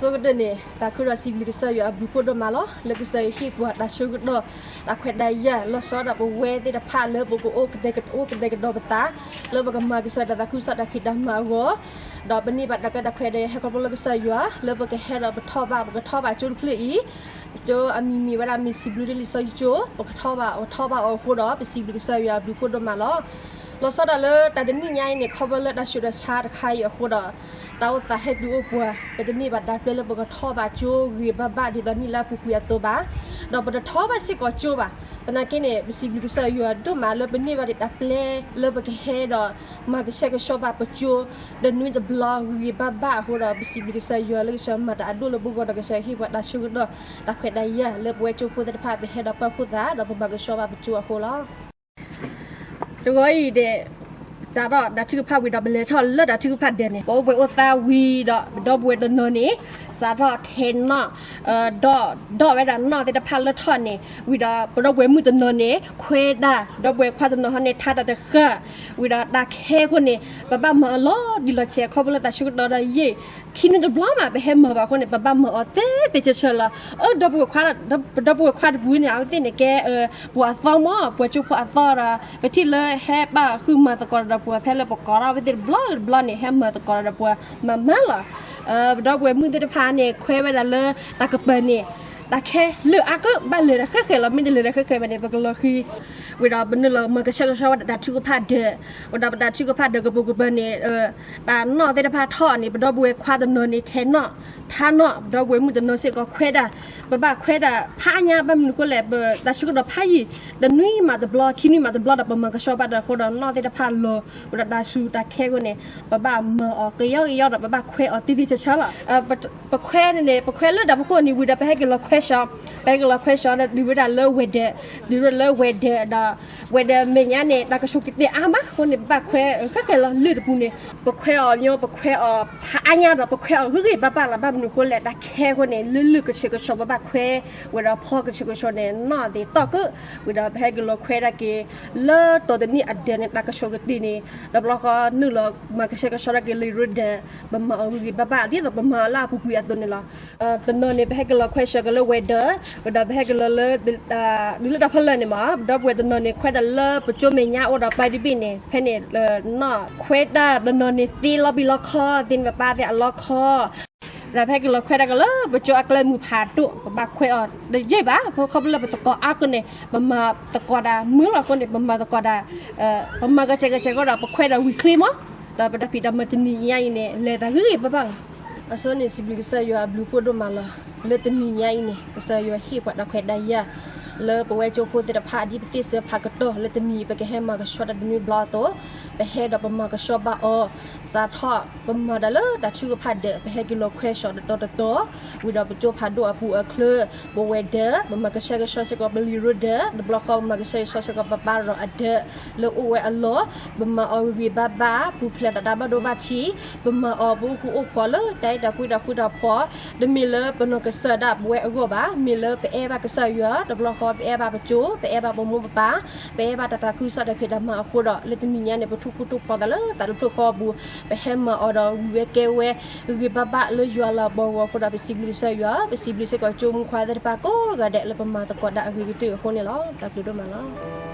အဆိကတၢၢ်န့ၣ် သးခုဒီးစံးဘျုးကစၢ်ယွၤအဘျုးဖှိၣ်ဒိၣ်မးလီၤ. လၢကစၢ်ယွၤဟ့ၣ်ပှၤတၢ်ဆၢကတီၢ် တၢ်ခွဲးတၢ်ယာ် လီၤဆီဒၣ်တၢ် ပဝဲသ့ၣ်တဖၣ်လၢပကအိၣ်ကတဲာ်ကတီၤ အိၣ်ကတဲာ်ကတီၤပသး လၢပကမၤကစၢ်ယွၤတၢ်သးခုကစီၣ်တၢ်ဖံးတၢ်မၤအဂီၢ်, ဒီးပန့ၢ်ဘၣ်တၢ်ပျဲတၢ်ခွဲးတၢ်ယာ်ဟဲခီဖျိလၢကစၢ်ယွၤ လၢပကဟဲဒီးပထီၣ်ဘၣ် ပကထီၣ်ဘၣ်ကၠိတဖျၢၣ်အံၤ, ကၠိအမံၤမ့ၢ်ဝဲဒၣ်မ့ၢ်စံးဘျုးတလံာ်စီဆှံကၠိ ပကထီၣ်ဘၣ် ပထီၣ်ဘၣ်အီၤအဃိဒီး ပစံးဘျုးကစၢ်ယွၤအဘျုးဖှိၣ်ဒိၣ်မးလီၤ. လီၤဆီဒၣ်တၢ်လၢတၢ်တနံၣ်ညါအံၤန့ၣ် ခီဖျိလၢတၢ်ဆူးတၢ်ဆါတခါအံၤအဃိဒီး တၢ်အိၣ်သးဟဲတုၤအိၣ်ပှၤ ပတန့ၢ်ဘၣ်တၢ်ပျဲလၢပကထီၣ်ဘၣ်ကၠိဂ့ၤဂ့ၤဘၣ်ဘၣ်ဒ်သိးနံၣ်လၢအပူၤကွံာ်အသိးဘၣ်, ဒီးပတထီၣ်ဘၣ်စ့ၢ်ကီးကၠိဘၣ်. သနာ်က့န့ၣ် ပစံးဘျုးကစၢ်ယွၤဒိၣ်မးလၢပန့ၢ်ဘၣ်ဒံးတၢ်ပျဲလၢပကဟဲဒီး မၤကဆှဲကဆှီဘၣ်ပကၠိ တနွံတဘျီဂ့ၤဂ့ၤဘၣ်ဘၣ်အဃိဒီး ပစံးဘျုးကစၢ်ယွၤလၢကစၢ်မၤတၢ်အဒိၣ်လၢပဂီၢ်ဒီး ကစၢ်ဟ့ၣ်ပှၤတၢ်ဆၢကတီၢ် တၢ်ခွဲးတၢ်ယာ်လၢပဝဲကၠိဖိသ့ၣ်တဖၣ် ပဟဲဒီးပာ်ဖှိၣ်သး ဒီးပမၤကဆှီဘၣ်ပကၠိအဃိလီၤ. တဂီၤအံၤဒီး စးထီၣ်တၢ်ထုကဖၣ်ဝံၤဒီး ပလဲၤထီၣ်လၢတၢ်ထုကဖၣ်ဒဲးန့ၣ် ပအိၣ်ဘှံးအိၣ်သါဝံၤဒီး ပဒီပုၢ်ဝဲၢ်တနီၤန့ၣ် စးထီၣ်ထဲးနီၣ် ဒီး ဒီးဝဲဒၣ်နီၣ်သ့ၣ်တဖၣ်လၢထီၣ်န့ၣ် ဝံၤဒီးပဒီပုၢ်ဝဲၢ်မုၣ်တနီၤန့ၣ် ခွဲဒၣ် ဒီပုၢ်ဝဲၢ်ခွါတနီၤဟီန့ၣ် ထါတၢ်တဃၢ် ဝံၤဒီးတၢ်ခဲအဃိန့ၣ် ပဘၣ်မၤအီၤလီၤတံၢ်လီၤဆဲး ခီဖျိလၢတၢ်ဆၢကတီၢ်ဒီးယံာ် ခံနွံတဘျီမး ပဟဲမၤဘၣ်အဃိန့ၣ် ပဘၣ်မၤအီၤသ့သ့ဆၢဆၢလီၤ. အၢ ဒီပုၢ်ဝဲၢ်ခွါ ပဒီပုၢ်ဝဲၢ်ခွါတပူၤန့ၣ် အဝဲသ့ၣ်န့ၣ်ကဲ ပှၤအသီမး ပှၤကၠိဖိအသီဒီး ပထံၣ်လၢဟဲဘၣ်ဃုမၤသကိးဒီးပှၤ ဖဲလၢပကိးထီၣ်အဝဲသ့ၣ်တဘျီတဘျီန့ၣ် ဟဲမၤသကိးဒီးပှၤမၤမၤလီၤ. ပဒီပုၢ်ဝဲၢ်မုၣ်သ့ၣ်တဖၣ်န့ၣ် ခွဲဝဲဒၣ်လၢတၢ်ကပၤန့ၣ် တၢ်ခဲလၢာ်အါကၢ ဘၣ်လဲၤတၢ်ဃဲဃဲလီၤ မ့ၢ်တလဲၤတၢ်ဃဲဃဲဘၣ်န့ၣ် ပကလီၤဃံၤ ဝံၤဒီးပနုာ်လီၤမၤကဆှဲကဆှီဝဲဒၣ်တၢ်ထုကဖၣ်ဒဲး, ဝံၤဒီးပတၢ်ထုကဖၣ်ဒဲးကပိာ်ကပၤန့ၣ် တၢ်နီၣ်သ့ၣ်တဖၣ်ထီၣ်န့ၣ် ပဒီပုၢ်ဝဲၢ်ခွါတနီၤန့ၣ် ထဲးနီၣ် ထါနီၣ် ပဒီပုၢ်ဝဲၢ်မုၣ်တနီၤစ့ၢ်ကီးခွဲဒၣ်, ပဘၣ်ခွဲဒၣ်ဖးအါညါ ဘၣ်မနုၤဃိလဲၣ် ပတၢ်ဆၢကတီၢ်ဖးယံာ် တနွံမးတဘျီ ခံနွံမးတဘျီဒီး ပမၤကဆှီဘၣ်ဒီးအဃိဒီး နီၣ်သ့ၣ်တဖၣ်လီၤ ဝံၤဒီးတၢ်ဆူးတၢ်ခဲအဃိန့ၣ် ပဘၣ်မၤအီၤကယီကယီဒီး ပဘၣ်ခွဲအီၤသ့သ့ဆၢဆၢလီၤ. ပခွဲန့ၣ်န့ၣ် ပခွဲလၢတၢ်ဖီခိၣ်န့ၣ် ဝံၤဒီးပဟဲက့ၤလီၤခွဲဆှီ, ပဟဲက့ၤလီၤခွဲဆှီဒီး တုၤဝဲဒၣ်လၢဝဲၤဒၢး, တုၤဝဲဒၣ်လၢဝဲၤဒၢးဒီး ဝဲၤဒၢးမဲာ်ညါန့ၣ် တၢ်ကဆှီကတ့ၢ်အါမးအဃိန့ၣ် ပဘၣ်ခွဲဃဲဃဲလီၤ လၢၢ်တပူၤန့ၣ် ပခွဲအီၤမ့ၢ် ပခွဲအီၤဖးအါညါဒီး ပခွဲအီၤဂ့ၤဂ့ၤဘၣ်ဘၣ်လီၤ ဘၣ်မနုၤဃိလဲၣ် တၢ်ခဲအဃိန့ၣ် လၢလၢၢ်ကဆှဲကဆှီ ပဘၣ်ခွဲဝဲဒီးဖီကဆှဲကဆှီန့ၣ် နီၣ်သ့ၣ်တီၢ်ကၢ ဝံၤဒီးပဟဲက့ၤလီၤခွဲဒၣ်က့ၤ လၢတီၢ်တနံၣ်အဒၢးန့ၣ် တၢ်ကဆှီကတ့ၢ်န့ၣ် တဘျီဃီနုာ်လီၤမၤကဆှဲကဆှီဒၣ်က့ၤလံာ်ရ့ဒၢး ပမၤအီၤဂ့ၤဂ့ၤဘၣ်ဘၣ် ဒ်သိးပမၤအီၤလၢအပူၤကွံာ်အသိးန့ၣ်လီၤ. တနီၤန့ၣ် ပဟဲက့ၤလီၤခွဲဆှီက့ၤလၢဝဲၤဒၢး, ဝံၤဒီးပဟဲက့ၤလီၤလၢ ဒ်လၢတၢ်ဖီလာ်န့ၣ်မး ဒီပုၢ်ဝဲၢ်တနီၤန့ၣ် ခွဲဒၣ်လၢပကၠိမဲာ်ညါအိၣ်ဒီးပၢ်တဘ့ၣ်န့ၣ် ဖဲန့ၣ် နီၣ်ခွဲဒၣ်တနီၤန့ၣ် သ့လီၤဘံၣ်လီခီ သ့န့ၣ်ပပၢ်သ့ၣ်အလီခီ ဒီးပဟဲက့ၤလီၤခွဲဒၣ်က့ၤလၢပကၠိအကျဲမုၢ်ဖးဒိၣ် ပဘၣ်ခွဲအီၤတယံာ်ဘၣ် ခီဖျိလၢပသကိးအါကန့ၣ် ပမၤသကိးဒၣ်မုာ်လီၤအဃိန့ၣ် ပမၤသကိးဒၣ် ပမၤကဆှဲကဆှီအဃိဒီး ပခွဲဒၣ်ဝံၤချ့မး ဒီးပတၢ်ဖံးတၢ်မၤတနံၤညါအံၤန့ၣ် လဲၤသးဂ့ၤဂ့ၤဘၣ်ဘၣ်လီၤ. အဆိန့ၣ် စံးဘျုးကစၢ်ယွၤအဘျုးဖှိၣ်ဒိၣ်မးလီၤ. လၢတနံၤညါအံၤန့ၣ် ကစၢ်ယွၤဟ့ၣ်ပှၤတၢ်ခွဲးတၢ်ယာ် လၢပဝဲကၠိဖိသ့ၣ်တဖၣ် ဒ်ပသ့စၢၤဖးကတီၢ် လၢတနံၤအံၤ ပကဟဲမၤကဆှီတၢ်တနွံဘျီအသိး ပဟဲဒီးပမၤကဆှီဘၣ်အီၤ စးထီၣ်ပမၤတၢ်လၢတၢ်ထုကဖၣ်ဒဲး ပဟဲက့ၤလီၤခွဲဆှီတတီၤတတီၤ ဝံၤဒီးပကၠိဖးဒိၣ်အပူၤအချၢ ပဝဲၤဒၢး ပမၤကဆှဲကဆှီစ့ၢ်ကီးပလံာ်ရ့ဒၢး တဘျီဃီပမၤကဆှဲကဆှီစ့ၢ်ကီးပပၢ်ရီအဒၢး လၢအိၣ်ဝဲအလီၢ် ပမၤအီၤဂ့ၤဂ့ၤဘၣ်ဘၣ် ပူၤဖျဲးဒီးတၢ်ဘၣ်ဒိဘၣ်ထံး ပမၤအီၤပအိၣ်ဃူအိၣ်ဖိးလၢတၢ်အဲၣ်တၢ်ကွံတၢ်ဃူတၢ်ဖိး တမ့ၢ်လၢပနီၢ်ကစၢ်ဒၣ်ပဝဲအဂီၢ်ဘၣ် မ့ၢ်လၢပအဲၣ်ဘၣ်ကစၢ်ယွၤ တဘျီဃီပအဲၣ်ဘၣ်ပကၠိ ပအဲၣ်ဘၣ်ပမိၢ်ပပၢ် ပအဲၣ်ဘၣ်တၢ်သးခုကစီၣ်တၢ်ဖံးတၢ်မၤအဃိဒီး လၢတနံၤညါန့ၣ် ပထူၣ်ဖှိၣ်ထူၣ်ဖှီသးလၢတၢ်တဖျၢၣ်ဃီအပူၤ ပဟဲမၤအီၤဒီးဝံၤဝဲကဲဝဲ ဂ့ၤဂ့ၤဘၣ်ဘၣ်လၢယွၤလၤဘီဂီၤအဃိဒီး ပစံးဘျုးကစၢ်ယွၤ ပစံးဘျုးစ့ၢ်ကီးကၠိမူခွါသ့ၣ်တဖၣ်ကိးဂၤဒဲး လၢပမၤသကိးဒၣ်အဂ့ၤကတၢၢ်အဃိန့ၣ်လီၤ. တၢ်ဘျုးဒိၣ်မးလီၤ.